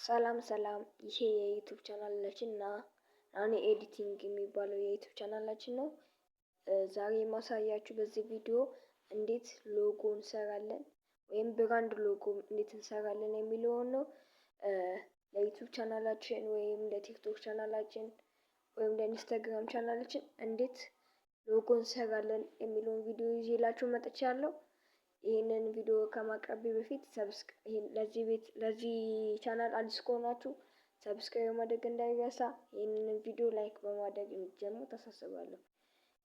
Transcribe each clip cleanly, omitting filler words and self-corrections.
ሰላም ሰላም፣ ይሄ የ YouTube ቻናላችን እና ናኒ Editing የሚባለው የ YouTube ቻናላችን ነው። ዛሬ የማሳያችሁ በዚህ ቪዲዮ እንዴት ሎጎ እንሰራለን ወይም brand logo እንዴት እንሰራለን የሚለውን ነው። ለ YouTube ቻናላችን ወይም ለ TikTok ቻናላችን ወይም ለ Instagram ቻናላችን እንዴት ሎጎ እንሰራለን የሚለውን ቪዲዮ ይዤላችሁ መጥቻለሁ። ይህንን ቪዲዮ ከማቅረቤ በፊት ለዚህ ቤት ለዚህ ቻናል አዲስ ከሆናችሁ subscribe ማድረግ እንዳይረሳ፣ ይህንን ቪዲዮ like በማድረግ እንዲጀምሩ ታሳስባለሁ።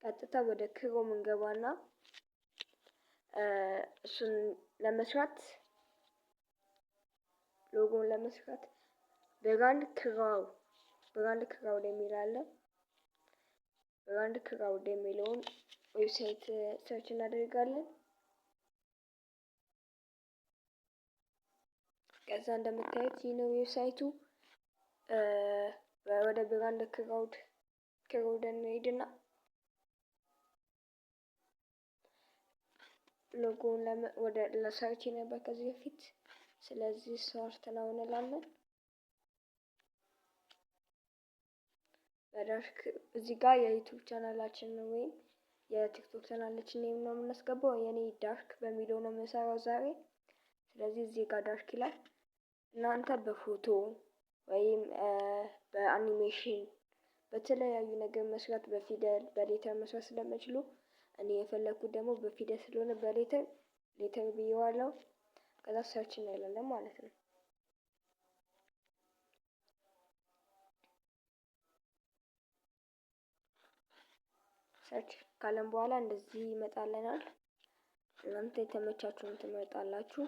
ቀጥታ ወደ Chrome እንገባና እሱን ለመስራት ሎጎን ለመስራት BrandCrowd የሚል አለ። BrandCrowd የሚለውን website search እናደርጋለን። ከዛ እንደምታዩት ይህ ነው website ኡ። ወደ BrandCrowd እንሄድና ሎጎውን ወደ ለ search ነበር ከዚህ በፊት። ስለዚህ start now እንላለን። በ dark እዚህ ጋር የ YouTube ቻናላችን ወይም የ TikTok ቻናላችን ነው የምናስገባው። የኔ dark በሚለው ነው የምሰራው ዛሬ። ስለዚህ እዚህ ጋር dark ይላል። እናንተ በፎቶ ወይም በአኒሜሽን በተለያዩ ነገር መስራት በፊደል በ letter መስራት ስለምችሉ እኔ የፈለኩት ደግሞ በፊደል ስለሆነ በ letter letter ብዬዋለሁ። ከዛ search እንላለን ማለት ነው። search ካለን በኋላ እንደዚህ ይመጣልናል። እናንተ የተመቻችሁን ትመርጣላችሁ።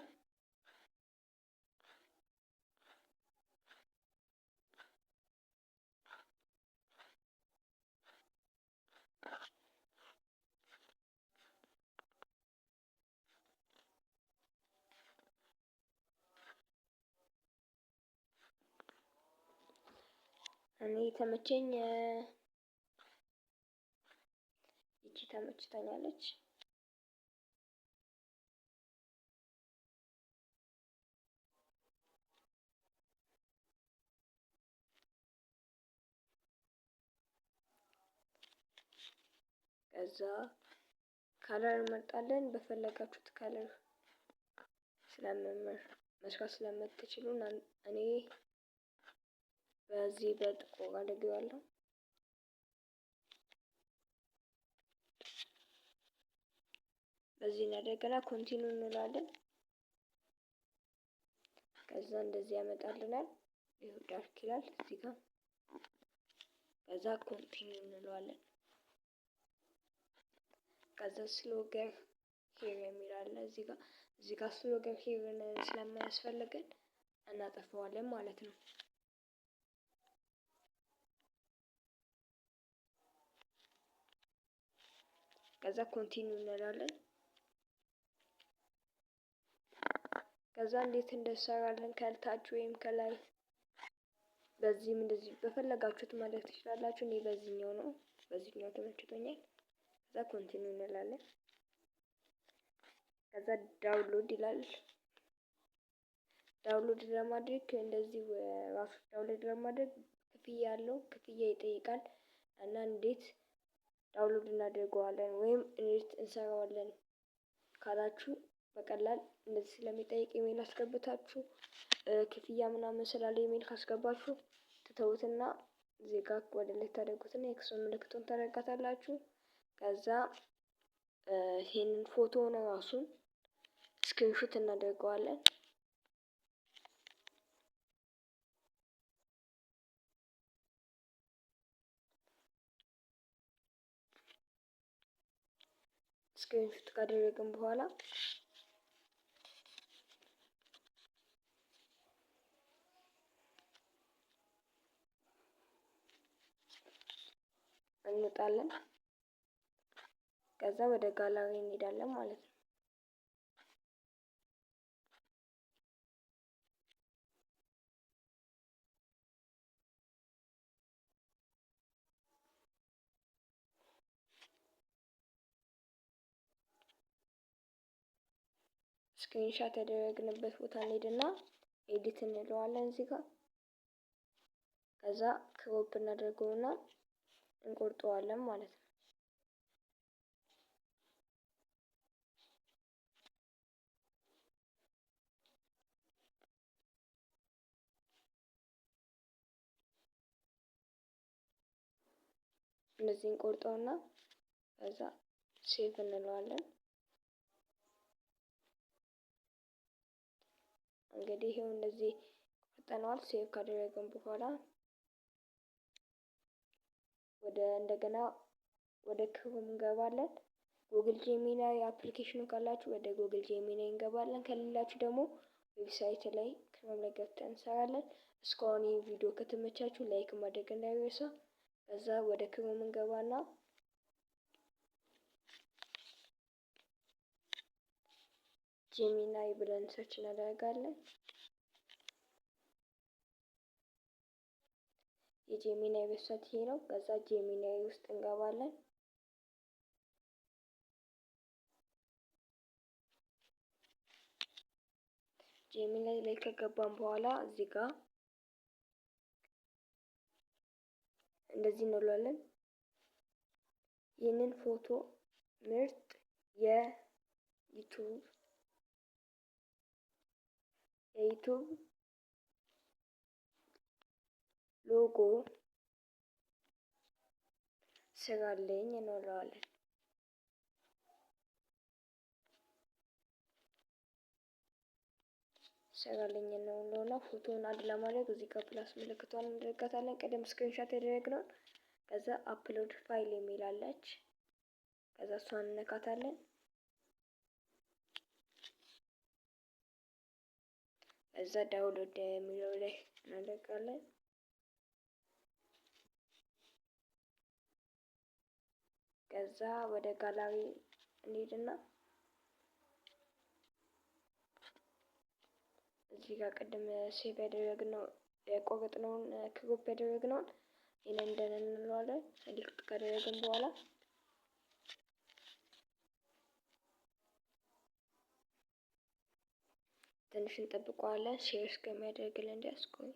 እኔ የተመቸኝ ይቺ ተመችታኛለች። ከዛ color እንመርጣለን። በፈለጋችሁት color ስለምምር መስራት ስለምትችሉ እኔ በዚህ በጥቁር አድርጌዋለሁ። በዚህ እናደርገና continue እንላለን። ከዛ እንደዚህ ያመጣልናል። ይኸው dark ይላል እዚህ ጋር። ከዛ continue እንለዋለን። ከዛ slogan here የሚል አለ እዚህ ጋር። እዚህ ጋር slogan here ን ስለማያስፈልገን እናጠፋዋለን ማለት ነው። ከዛ continue እንላለን። ከዛ እንዴት እንደሰራለን ከታች ወይም ከላይ በዚህም እንደዚህ በፈለጋችሁት ማለት ትችላላችሁ። እኔ በዚህኛው ነው፣ በዚህኛው ተመችቶኛል። ከዛ continue እንላለን። ከዛ download ይላል። download ለማድረግ እንደዚህ ራሱ download ለማድረግ ክፍያ አለው፣ ክፍያ ይጠይቃል። እና እንዴት download እናደርገዋለን ወይም እንዴት እንሰራዋለን ካላችሁ በቀላል እንደዚህ ስለሚጠይቅ ኢሜል አስገብታችሁ ክፍያ ምናምን ስላለ ኢሜል ካስገባችሁ ትተውትና እዚህ ጋር ወደ ላይ ታደርጉትና የ X ምልክቱን ታደርጋታላችሁ። ከዛ ይሄንን ፎቶውን ራሱን screenshot እናደርገዋለን። screenshot ካደረግን በኋላ እንወጣለን። ከዛ ወደ ጋላሪ እንሄዳለን ማለት ነው። screenshot ያደረግንበት ቦታ እንሄድና edit እንለዋለን እዚህ ጋር። ከዛ crop እናደርገውና እንቆርጠዋለን ማለት ነው። እንደዚህ እንቆርጠውና ከዛ save እንለዋለን። እንግዲህ ይሄው እንደዚህ ቆርጠነዋል። Save ካደረግን በኋላ ወደ እንደገና ወደ Chrome እንገባለን። Google Gemini application ኑ ካላችሁ ወደ Google Gemini እንገባለን። ከሌላችሁ ደግሞ website ላይ Chrome ላይ ገብተን እንሰራለን። እስካሁን ይህ ቪዲዮ ከተመቻችሁ like ማድረግ እንዳይረሳ። ከዛ ወደ Chrome እንገባና Gemini ብለን search እናደርጋለን። የ Gemini website ይሄ ነው። ከዛ Gemini ውስጥ እንገባለን። Gemini ላይ ከገባን በኋላ እዚህ ጋር እንደዚህ እንለዋለን። ይህንን ፎቶ ምርጥ የ YouTube logo ስራልኝ እንለዋለን። ስራልኝ እንለውና ፎቶውን add ለማድረግ እዚህ ጋር plus ምልክቷን እናደርጋታለን። ቀደም screenshot ያደረግነውን ከዛ upload file የሚል አለች። ከዛ እሷን እነካታለን። እዛ download የሚለው ላይ እናደርጋለን። ከዛ ወደ ጋላሪ እንሄድና እዚህ ጋር ቅድም save ያደረግነው የቆረጥነውን crop ያደረግነውን ይሄንን done እንለዋለን። Select ካደረግን በኋላ ትንሽ እንጠብቀዋለን share እስከሚያደርግልን ድረስ። ቆይ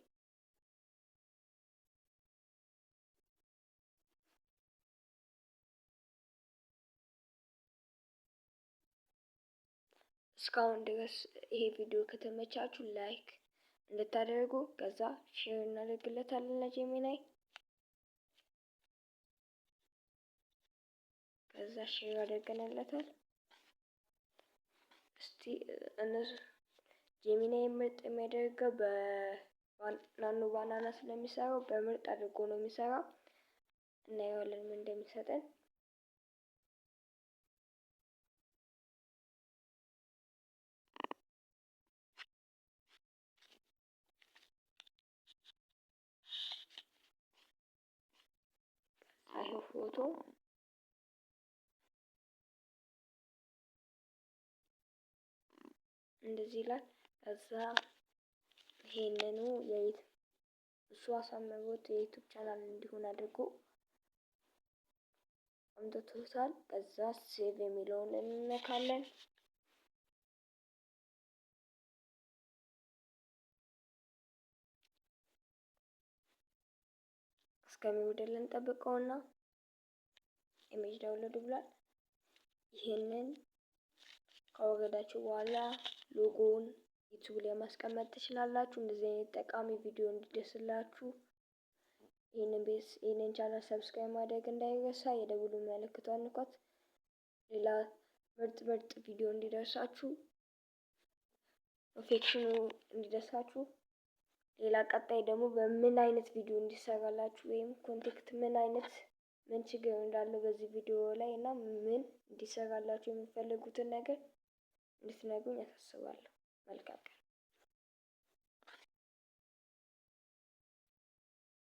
እስካሁን ድረስ ይሄ ቪዲዮ ከተመቻችሁ like እንድታደርጉ ከዛ share እናደርግለታለን ለ Gemini። ከዛ share አድርገንለታል። እስቲ እነሱ Gemini ምርጥ የሚያደርገው በ Nano Banana ስለሚሰራው በምርጥ አድርጎ ነው የሚሰራው። እናየዋለን ምን እንደሚሰጠን። ይኸው ፎቶ እንደዚህ ይላል። ከዛ ይሄንኑ እሱ አሳምሮት የ YouTube channel እንዲሆን አድርጎ አምጥቶታል። ከዛ save የሚለውን እንነካለን። እስከሚወርድልን ጠብቀውና image download ብሏል። ይህንን ካወረዳችሁ በኋላ logo ውን YouTube ላይ ማስቀመጥ ትችላላችሁ። እንደዚህ አይነት ጠቃሚ ቪዲዮ እንዲደርስላችሁ ይህንን ቤስ ይህንን channel subscribe ማድረግ እንዳይረሳ፣ የደውሉ ምልክቷን ንኳት። ሌላ ምርጥ ምርጥ ቪዲዮ እንዲደርሳችሁ notification ኑ እንዲደርሳችሁ ሌላ ቀጣይ ደግሞ በምን አይነት ቪዲዮ እንዲሰራላችሁ ወይም content ምን አይነት ምን ችግር እንዳለው በዚህ ቪዲዮ ላይ እና ምን እንዲሰራላችሁ የምትፈልጉትን ነገር እንድትነግሩኝ ያሳስባለሁ። መልካም ቀን።